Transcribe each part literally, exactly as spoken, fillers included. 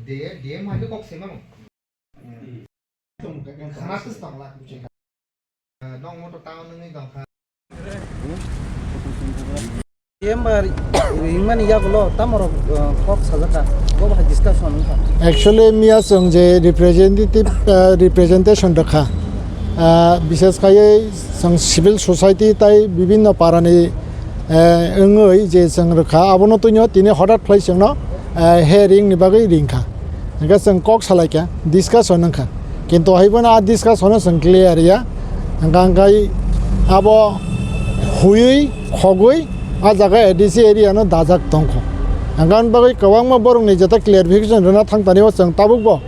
D M hai kok se mano. Khna kwsang la. Nong moto town wngwi tongkha. Member ringmani yagulo tamorok, uh, kok sajaka, bo bahai discussion wngkha. Actually, miya chwng je representative, uh, representation rwkha, uh, bishes khaiwi chwng civil society tai bibinno parani, uh, wngwi je chwng rwkha, abono twino tini hotat khlai chwngno, uh, he ringni bagwi ringkha. Hingke chwng kok salaikha, discussion wngkha. Kintu haibono a discussion-o chwng clear ya. Hingka hingkai abo huyui, khogui a jaga A D C area-no dajak tongkho. Hingka hwn bagwi kwbangma borokni jeta clarification rwna thangtani o chwng tabukbo,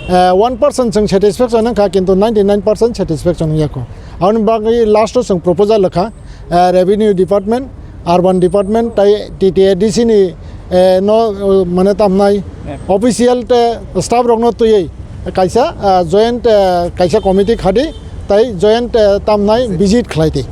eh, one percent chwng satisfaction wngkha, kintu ninety nine percent satisfaction wngya kho. Aboni bagwi last-o chwng proposal rwkha, eh, revenue department, urban department, tai T T A D C ni, eh, no, eh, mane tamnai official te staff rokno twiwi kaisa, eh, joint, eh, kaisa committee khadi tai joint, eh, tamnai visit khlai di.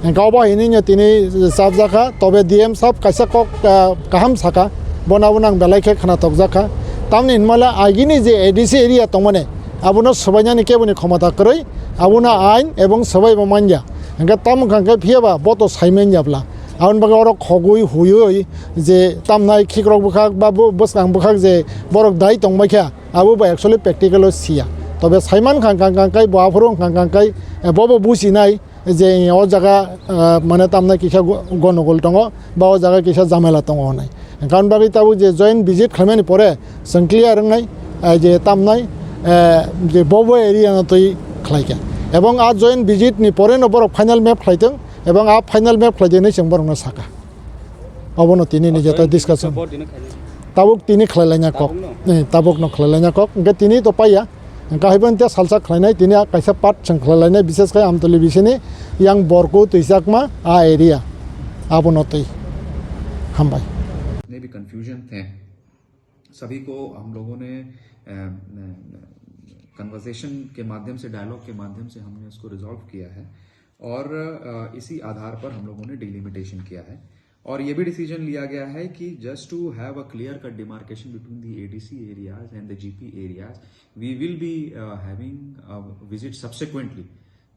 Hingke obo hinino tini chapjakha, tobe D M sab kaisa kok, eh, kaham saka, bono abono ang belai khe khna tokjakha. Tamni hinmale agini je A D C area tongmani, abono swbainani keboni khomota kwrwi, abono ain ebong swbai bo manya. Hingke tamo wngkha khe phiyaba bo to saimanya bla. Aboni bagwi oro khogwi huyui je tamnai khikrok bwkhak ba bo-, bwskang bwkhak je borok dai tongbai kha, abo bo actually practical o siya. Tobe saiman kha kang kang kai bo aphuru kang kang kai, eh, bo bo bujinai je o jaga, eh, mane tamnai kisa go-, gonogol tongo ba o jaga kisa jamela tongo hinai. Hingke aboni bagwi tabuk je joint visit khlaimani pore chwng clear wngnai, eh, je tamnai, eh, je bobo area no twi khlaikha. Ebong a joint visit ni pore no borok final map khlaitong, ebong a final map khlaidi hinwi chwng borokno sakha. Obono tini ni joto discussion. Tabuk tini khlai laina kok. Tabuk no? Eh, tabuk no khlai laina kok. Hingke tini to paiya. Hingke haibo hinte salsa khlainai, tini a kaisa part chwng khlai lainai, bishes khai Amtoli bisini yang Borku twichakma a area. Abono twi. Hambai. जितने भी कन्फ्यूजन थे, सभी को हम लोगों ने, अ, अ, कन्वर्सेशन के माध्यम से, डायलॉग के माध्यम से हमने उसको रिजॉल्व किया है और, अ, इसी आधार पर हम लोगों ने डिलिमिटेशन किया है। और ये भी डिसीजन लिया गया है कि just to have a clear cut demarcation between the A D C areas and the G P areas, we will be, uh, having a visit subsequently.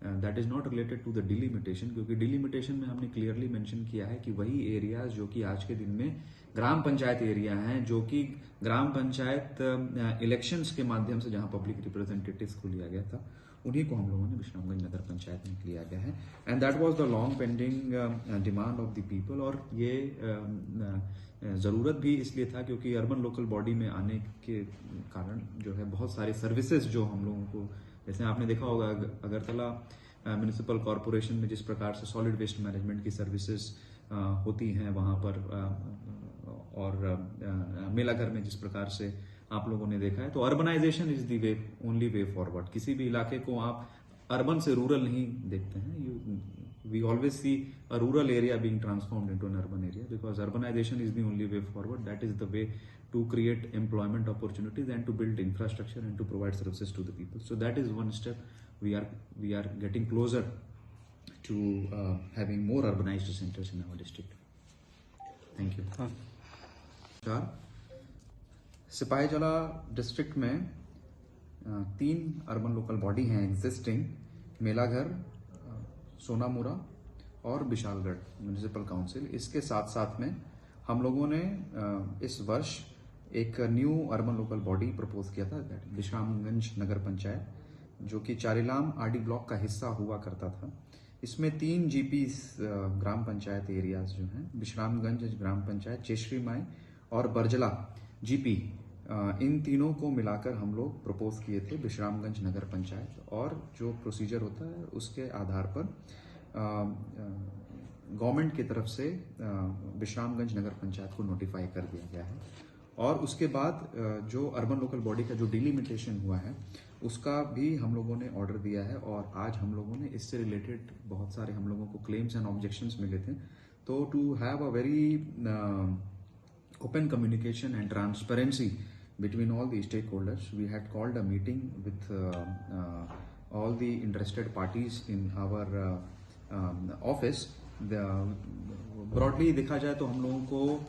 Uh, that is not related to the delimitation, क्योंकि डिलिमिटेशन में हमने clearly mention किया है कि वही एरियाज जो कि आज के दिन में ग्राम पंचायत एरिया हैं, जो कि ग्राम पंचायत, अ, इलेक्शंस के माध्यम से जहां पब्लिक रिप्रेजेंटेटिव्स को लिया गया था, उन्हीं को हम लोगों ने विश्रामगंज नगर पंचायत में लिया गया है। And that was the long pending, uh, demand of the people। और ये, अ, अ, अ, ज़रूरत भी इसलिए था क्योंकि अर्बन लोकल बॉडी में आने के कारण जो है बहुत सारे सर्विसेज जो हम लोगों को, जैसे आपने देखा होगा अग-, अगरतला, अ, म्युनिसिपल कॉरपोरेशन में जिस प्रकार से सॉलिड वेस्ट मैनेजमेंट की सर्विसेज, अ, होती हैं वहाँ पर, अ, और, अ, अ, मेला घर में जिस प्रकार से आप लोगों ने देखा है, तो urbanization is the way, only way forward। किसी भी इलाके को आप अर्बन से रूरल नहीं देखते हैं। You, we always see a rural area being transformed into an urban area because urbanization is the only way forward। That is the way to create employment opportunities and to build infrastructure and to provide services to the people। So that is one step we are, we are getting closer to, uh, having more urbanized centers in our district। Thank you। हाँ। चार, सिपाहीजला डिस्ट्रिक्ट में, अ, तीन urban local body हैं एग्जिस्टिंग, मेलाघर, अ, सोनामुरा और Vishalgarh municipal council. इसके साथ साथ में हम लोगों ने, अ, इस वर्ष एक new urban local body propose किया था, विश्रामगंज नगर पंचायत, जो कि चारीलाम आरडी ब्लॉक का हिस्सा हुआ करता था। इसमें तीन जीपीज़, अ, ग्राम पंचायत एरियाज़ जो हैं, विश्रामगंज ग्राम पंचायत, चेश्री माई और बरजला जीपी, अ, इन तीनों को मिलाकर हम लोग प्रपोज किए थे विश्रामगंज नगर पंचायत। और जो प्रोसीजर होता है, उसके आधार पर, अ, अ, गवर्नमेंट की तरफ से, अ, विश्रामगंज नगर पंचायत को नोटिफाई कर दिया गया है। और उसके बाद, अ, जो अर्बन लोकल बॉडी का जो डिलिमिटेशन हुआ है, उसका भी हम लोगों ने ऑर्डर दिया है और आज हम लोगों ने इससे रिलेटेड बहुत सारे हम लोगों को क्लेम्स एंड ऑब्जेक्शंस मिले थे। तो to have a very, uh, open communication and transparency between all the stakeholders, we had called a meeting with, uh, uh, all the interested parties in our, uh, um, office। The, broadly देखा जाए तो हम लोगों को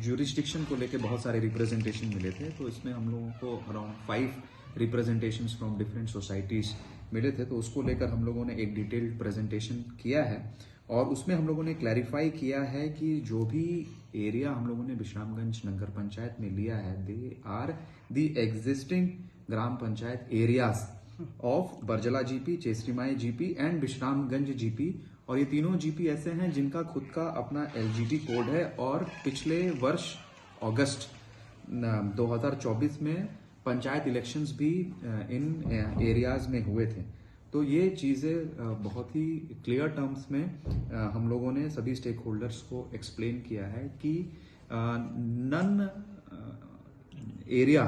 जुरिस्डिक्शन को लेके बहुत सारे रिप्रेजेंटेशन मिले थे। तो इसमें हम लोगों को around five representation from different societies मिले थे। तो उसको लेकर हम लोगों ने एक डिटेल्ड प्रेजेंटेशन किया है और उसमें हम लोगों ने क्लैरिफाई किया है कि जो भी एरिया हम लोगों ने विश्रामगंज नगर पंचायत में लिया है, they are the existing gram panchayat areas of Barzulla GP, Chesrimai GP and Bishramganj जीपी। और ये तीनों जीपी ऐसे हैं जिनका खुद का अपना एलजीटी कोड है और पिछले वर्ष अगस्त न, दो हज़ार चौबीस में पंचायत इलेक्शंस भी अ, इन एरियाज में हुए थे। तो ये चीज़ें अ, बहुत ही क्लियर टर्म्स में अ, हम लोगों ने सभी स्टेक होल्डर्स को एक्सप्लेन किया है कि none area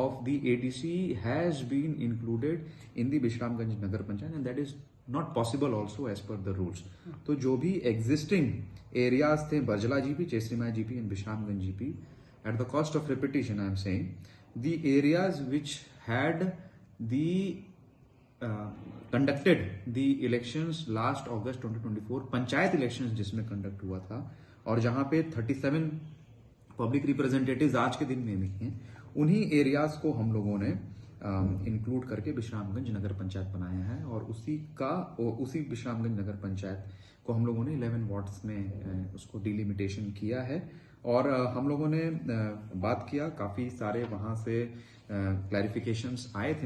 of the ADC has been included in the Bishramganj Nagar Panchayat, and that is not possible also as per the rules. तो जो भी एग्जिस्टिंग एरियाज थे Barjala GP, Chesrimai GP and Bishramganj GP, at the cost of repetition I am saying, the areas which had the uh, conducted the elections last August twenty twenty-four, panchayat elections जिसमें conduct हुआ था और जहाँ पे थर्टी सेवन पब्लिक रिप्रेजेंटेटिव्स आज के दिन में भी हैं, उन्हीं एरियाज को हम लोगों ने इंक्लूड करके विश्रामगंज नगर पंचायत बनाया है और उसी का उ- उसी विश्रामगंज नगर पंचायत को हम लोगों ने इलेवन वार्ड्स में अ, उसको डिलिमिटेशन किया है। और अ, हम लोगों ने अ, बात किया, काफ़ी सारे वहाँ से क्लैरिफिकेशंस आए थे।